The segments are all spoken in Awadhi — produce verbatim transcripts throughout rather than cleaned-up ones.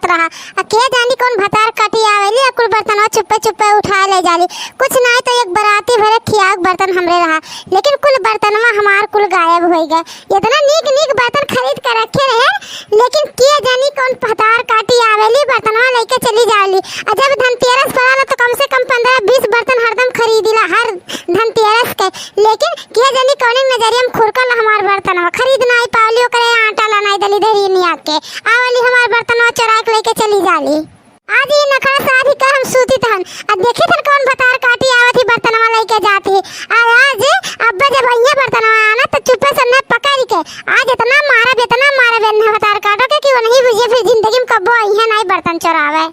रहा। आ के जानी कौन भतार काटी आवेली, आ कुल बर्तनवा चुप्पे चुप्पे उठाए ले जाली। कुछ नाई तो एक बराती भरे खियाक बर्तन हमरे रहा, लेकिन कुल बर्तनवा हमार कुल गायब होइ गए। इतना नीक नीक बर्तन खरीद के रखे रहे, लेकिन के जानी कौन भतार काटी आवेली, बर्तनवा लेके चली जाली। आ जब धनतेरस पड़ाला तो कम से कम पन्द्रह बीस बर्तन हरदम खरीदिला हर धनतेरस के, लेकिन के जानी कौने नजरिया में खुरकल हमार बर्तनवा, खरीद नाई पावली, ओकरे आटा ला नाई देली धरी निया के, आवली हमार बर्तनवा चोराइ के लेके चली जाली। आज ई नखरा साधि के हम सूतित हन, आ देखित हन कौन भतार काटी आवत ही बर्तनवा लेके जात ही। आ आज अब्बा जब अइहें बर्तनवा आना तो चुप्पे से उन्हें पकड़ के आज इतना मारब, इतना मारब एन्हें भतार काटो के कि उन्हीं बुझे फिर जिंदगी में कब्बो अइहें नाई बर्तन चोरावे।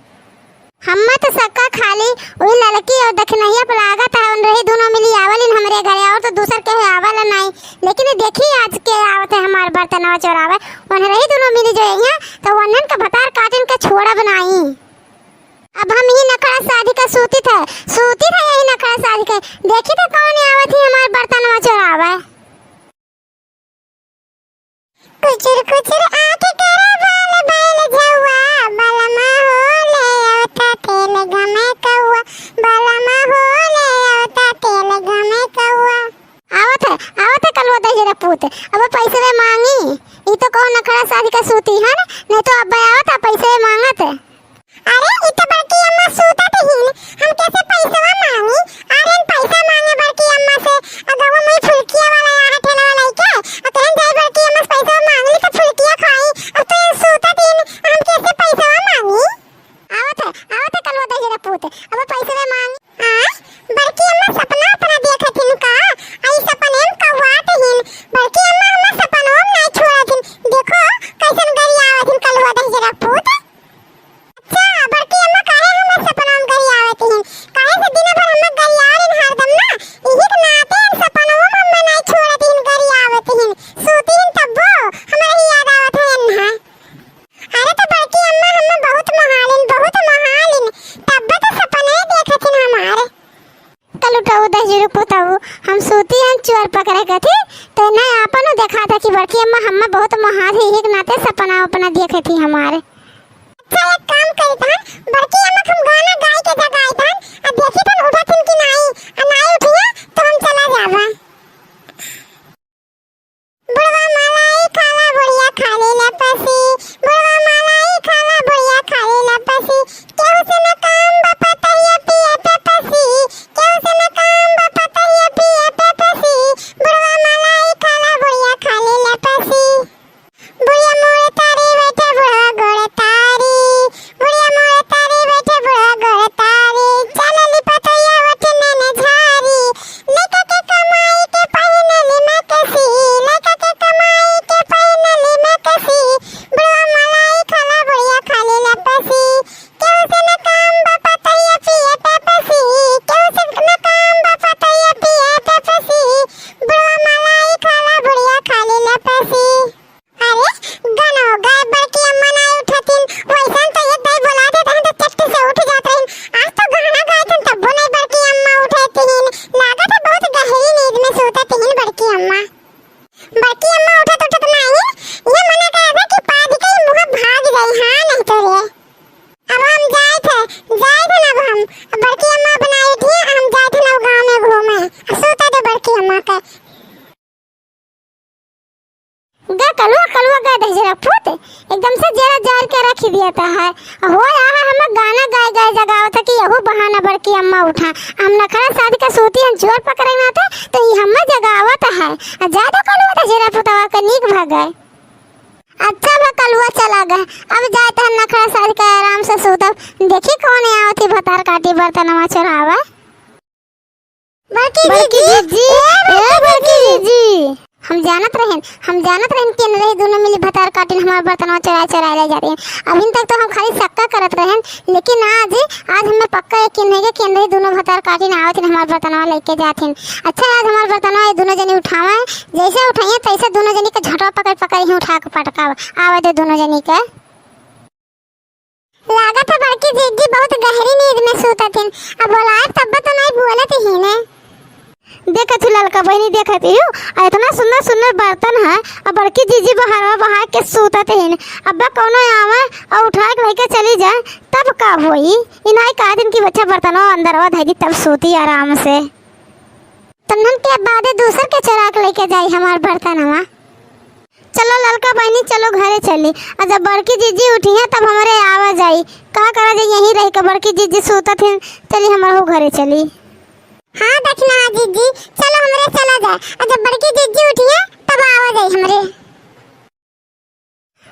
हम्मा तो सक्का खाली वही ललकी और दखिनहिया पर लागत है, उन रही दोनों मिली आवलिन हमरे घरे, और तो दूसर केहू आवल नाई। लेकिन देखी आज के आवत है हमार बर्तनवा चोरावे, उन रही दोनों मिली जो यहाँ तो वन्हन का भतार काटिन के छोड़ब नाई। अब हम ही नखरा साधि का सूतित है, सूतित है यही नखरा साधि का। देखी तो कौन आवत ही हमार बर्तनवा चोरावे। कुचुर कुचुर आँख करे बाल बैल झौआ, बलमा हो ले अवता तेल गमे कौआ, बलमा हो ले अवता तेल गमे कौआ। आवत है, आवत है कलुआ दहिजरा पूत, अब पैसवे मांगी। ई तो कौन नखरा साधि का सूती है, नहीं तो अब आवत है पैसवे मांगत। अरे, ई तो बड़की अम्मा सूतत हीन, हम कैसे पैसवा मांगी? अरे, हम पैसा मांगे बड़की अम्मा से, आ गवा मुई फुलकिया वाला यहाँ ठेला वाला के, आ कहन जाई बड़की अम्मा से पैसवा मांग ली तो फुलकिया खाई, अब तो ये सूतत हीन, हम कैसे पैसवा मांगी? आवत है, आवत है कलुआ दहिजरा पूत, अब पैसवा मांगी। हाँ, बड़की अम्मा सपना अपना देखत हीन का? आई सपने में कौआत हीन, बड़की अम्मा हमार सपनों में नहीं छोड़त हीन, देखो कैसन गरियावत हीन कलुआ दहिजरा पूत। अच्छा, बड़की अम्मा काहे हमर सपनवा में गरियावत हीन? काहे से दिन भर हमर गरियावत हीन हरदम ना? इही के नाते हम सपनवा में हमर नाई छोड़त हीन, गरियावत हीन। सूती हीन तब्बो हमरे ही याद आवत है अन्हा। अरे तो बड़की अम्मा हमें बहुत मोहालिन, बहुत मोहालिन। तब्बे तो सपने देखत हीन हमार। कलुटऊ दहिजरू पुतऊ, हम सूती हन चोर पकड़े गथी, तो नहीं आपन देखा था कि बड़की अम्मा हम्मा बहुत मोहात ही, एक नाते सपना उपना देखे थी हमारे। अच्छा, एक काम करी तहन, बड़की अम्मा के हम गाना गाई के जगाई तहन, आ देखी तहन उठा थिन कि नाई, आ नाई उठिया तो हम चला जाबा। बुढ़वा मलाई खाला, बुढ़िया खाली लपसी। बुढ़वा मलाई खाला, बुढ़िया खाली लपसी। केहू से न काम बा, पतैया पिए पेपसी। केहू से न काम बा, पतैया पिए पेपसी। बुढ़वा मलाई खाला, बुढ़िया खाली लपसी। बुढ़िया मोड़ तारी बैठे, बुढ़वा गोड़ तारी। बुढ़िया मोड़ तारी बैठे, बुढ़वा गोड़ तारी। चलली पतैया ओठ नैन झारी। लइका के कमाई के पहिनली मैक्सी, लइका के कमाई के पहिनली मैक्सी। बुढ़वा मलाई खाला, बुढ़िया खाली लपसी। केहू से न काम बा, पतैया पिए पेपसी। केहू से न काम बा, पतैया पिए पेपसी। बुढ़वा मलाई खाला, बुढ़िया खाली लपसी। अरे, गनो गए बड़की अम्मा नाई उठतिन, वैसन तो एक दाई बोला देत रहन तो चट्ट से उठ जात रहिन। आज तो गाना गाए थन तब्बो नाई बड़की अम्मा उठतिन। लागत है बहुत गहरी नींद में सूतत हीन बड़की अम्मा। बड़की अम्मा उठत उठत नाई, ये मना करे था कि पाद के ही मुँह भाग जाई, हाँ नहीं तो रे। अब हम जाए थे, जाए थे ना अब हम। अब बड़की अम्मा बनाई थी, हम जाए थे ना गाँव में घूमे। अब सूता दे बड़की अम्मा के। गा कलुआ, कलुआ गा दहिजरा पूत, एकदम से जरा जार के रखी दिया था है। हो रहा है हम गाना गाए गाए जगावत है कि यहू बहाना बड़की अम्मा उठा। हम नखरा साधि का सूती हम चोर पकड़े ना थे, तो ये हमें जगावत है। आ जा दो कलुआ दहिजरा पुतवा के नीक भगे। अच्छा बा कलुआ चला गए, अब जाए तो हम नखरा साधि का आराम से सूतब। देखी कौन आवत ही भतार काटी बर्तनवा चोरावे। बड़की बड़की जीजी, जीजी, ए ए बड़की बड़की जीजी। हम जानत रहेन, हम जानत रहेन कि रही दोनों मिली भतार काटिन हमार बर्तनवा चोराए चोराए ले जात हीन। अभिन तक तो हम खाली सक्का करत रहेन, लेकिन आज, आज हमें पक्का यकीन है कि रही दोनों भतार काटिन आवत हीन हमार बर्तनवा लेके जात हीन। अच्छा, आज हमार बर्तनवा ये दोनों जनी उठावे, जैसे उठाइए तैसे दोनों जनी के झटवा पकड़ पकड़ ही उठा के पटकावे, आवे दे दोनों जनी के। लागत है बड़की जीजी बहुत गहरी नींद में सूतत हीन। अब बोलाए तब तो नहीं बोलत हीन। देखत ही ललका बहिनी, देखत ही हूँ, आ इतना सुंदर सुंदर बर्तन है, आ बड़की जीजी बहरवा बहार के सूतत हीन। अब कौनो आवे और उठा के लेके चली जाए, तब का होई? इनाई कहा दिन की बच्चा बर्तनवा अंदरवा धई दी, तब सूती आराम से। तन्हन के बादे दूसर के चोरा के लेके जाई हमार बर्तनवा। चलो ललका बहिनी, चलो घरे चली। आ जब बड़की जीजी उठी है, तब हमरे आवा जाई। का करा जाई, यहीं रह के बड़की जीजी सूतत हैं। चली, हमरहू घरे चली। हाँ, दखिना जीजी, चलो हमरे चला जाए। आ जब बड़की जीजी उठी है, तब आवा जाई हमरे।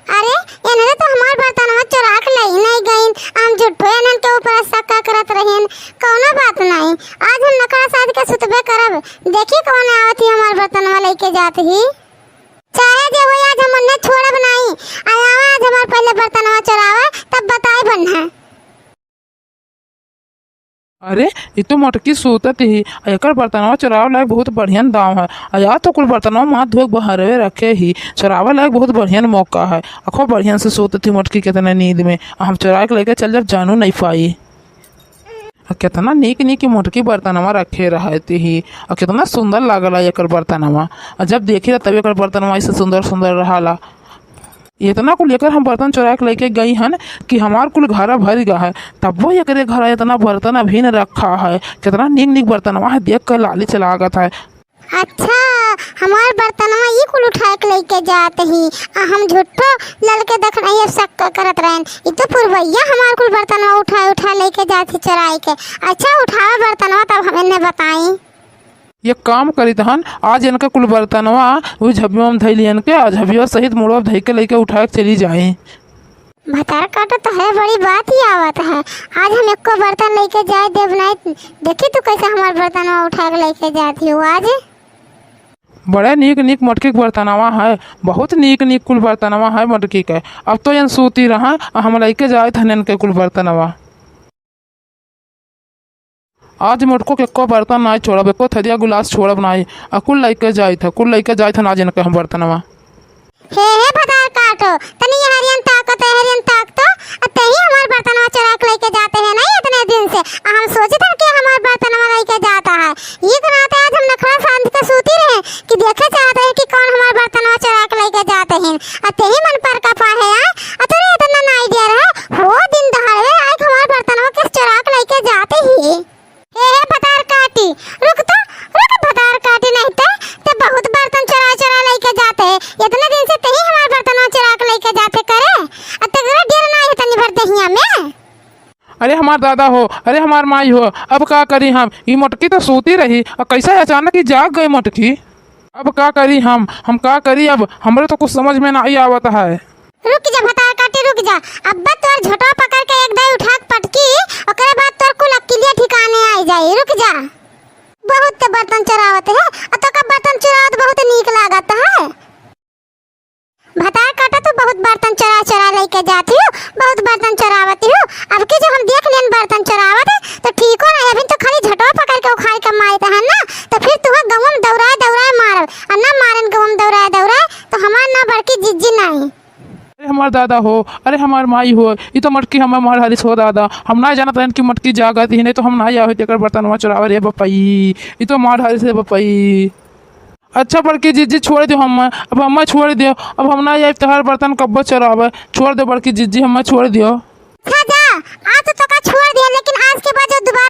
अरे, इन्हरे तो हमार बर्तनवा चोरा के लई नहीं गईन। हम झूठो इन्हन के ऊपर शक करत रहिन। कौनो बात नहीं, आज हम नखरा साध के सुतबे करब। देखी कौन आवत ही हमार बर्तनवा लेके जात ही। चाहे जे होई, आज हम उन्हें छोड़ब नाई। आ आवा, आज हमार पहले बर्तनवा चोरावा, तब बताई बन्हा। अरे, ई तो मोटकी सूतत ही, एकर बर्तनवा चोरावे लायक बहुत बढ़िया दाव है। आ या तो कुल बर्तनवा माथ धोए के बहरवे रखे ही, चोरावे लायक बहुत बढ़िया मौका है। अखो बढ़िया से सूतत ही मोटकी केतने नींद में, आ हम चोरा के लेके चल जब जानू नहीं पाई। आ केतना नीक नीक मोटकी बर्तनवा रखे रहती ही, आ केतना सुंदर लागला एकर बर्तनवा। आ जब देखी ला तब एकर बर्तनवा ऐसे सुंदर सुंदर रहाला। इतना कुल एकर हम बर्तन चोरा के लेके गई हन कि हमार कुल घरा भर गया है, तब्बो एकरे घरा इतना बर्तन अभी न रखा है। केतना नीक नीक बर्तनवा है, देख के लाली चलागत है। अच्छा, हमार बर्तनवा ई कुल उठा के लेके जात ही, आ हम झूठो ललके देखना ये शक करत रहन। ई तो पुरवैया हमार कुल बर्तनवा उठा उठा लेके जात ही चोराई के। अच्छा, उठावा बर्तनवा, तब हम इन्हें बताई। ये काम करित हन, आज इनके कुल बर्तनवा उ झबियो में धइली इनके, आ झबियो सहित मुड़वा धइ के लेके उठा के चली जाए। भतार काटो तो है, बड़ी बात ही आवत है। आज हम एको बर्तन लेके जाए देब नहीं। देखी तू कैसे हमार बर्तनवा उठा के लेके जाती हो आज। बड़े नीक नीक मोटकी के बर्तनवा है, बहुत नीक नीक कुल बर्तनवा है मोटकी के। अब तो यन सूती रहा, आ हम लेके जाए हन इनके कुल बर्तनवा। आज मोटको के एको बर्तन नाई छोड़ब, एको थरिया गिलास छोड़ब नाई। आ कुल लइके जाइत ह, कुल लइके जाइत हन आज इनके हम बर्तनवा। हे, हे भतार काटो, तनी ये हरियन ताकत है, हरियन ताक तो, आ तेही हमार बर्तनवा चोरा के लइके जाते हैं नहीं इतने दिन से। आ हम सोचित हन कि हमार बर्तनवा लइके जाता है। ये तो नाते आज हम नखरा साध के सूती रहे कि देखे चाहत रहे कि कौन हमार बर्तनवा चोरा के लइके जाते हैं। आ तेही मन पर का पाहे आए, आ तोरे इतना ना idea रहे, हो दिन दहाड़े आए कि हमार बर्तनवा किस चोरा के लइके जाते ही। हे, हे भतार काटी, रुक तो, रुक भतार काटी, नहीं ते, ते बहुत बर्तन चोरा चोरा लइके जाते हैं। इतने दिन से तेही हमार बर्तनवा चोरा के लइके जाते करे, आ तेरा डेर ना है तनी भर देहिया में। अरे हमार दादा हो, अरे हमार माई हो, अब का करी हम? ई मोटकी तो सूती रही, और कैसे अचानक ही जाग गई मोटकी? अब का करी हम? हम का करी अब? हमरे तो कुछ समझ में नाई आवत है। रुक जा भतार काटी, रुक जा। अब्बा तोर झोटवा पकड़ के एक दाई उठा के पटकी, ओकरे बाद तोर कुल अकिलिया ठिकाने आई जाई। रुक जा। बहुत ते बर्तन चोरावत है, और तो का बर्तन चोरावत बहुत नीक लागत है। भतार काटा, तू बहुत बर्तन चोरा चोरा लइके जाती हो, बहुत बर्तन चोरावती हो। अब की जो हम देख लेन बर्तन चोरावत, तो ठीक हो ना, अभी तो खाली झटवा पकड़ के उखाड़ के मारत है ना, तो फिर तुम्हें गाँव में दौड़ाए दौड़ाए मारब, और ना मारन गाँव में दौड़ाए दौड़ाए, तो हमार ना बड़की जिज्जी नहीं। अरे हमार दादा हो, अरे हमार माई हो, ई तो मोटकी हमें मार हरिस हो दादा। हम ना जानत रहन कि मोटकी जागत ही, नहीं तो हम ना आवे तेकर बर्तनवा चोरावे रे बपई। ई तो मार हरिस रे बपई। अच्छा बड़की जिज्जी, छोड़ दियो हम, अब हमें छोड़ दियो, अब हम ना आइब तोहार बर्तन कब्बो चोरावे। छोड़ दियो बड़की जिज्जी, हमें छोड़ दियो। अच्छा जा, आज तो तोका छोड़ दिया, लेकिन आज के बाद जो दोबारा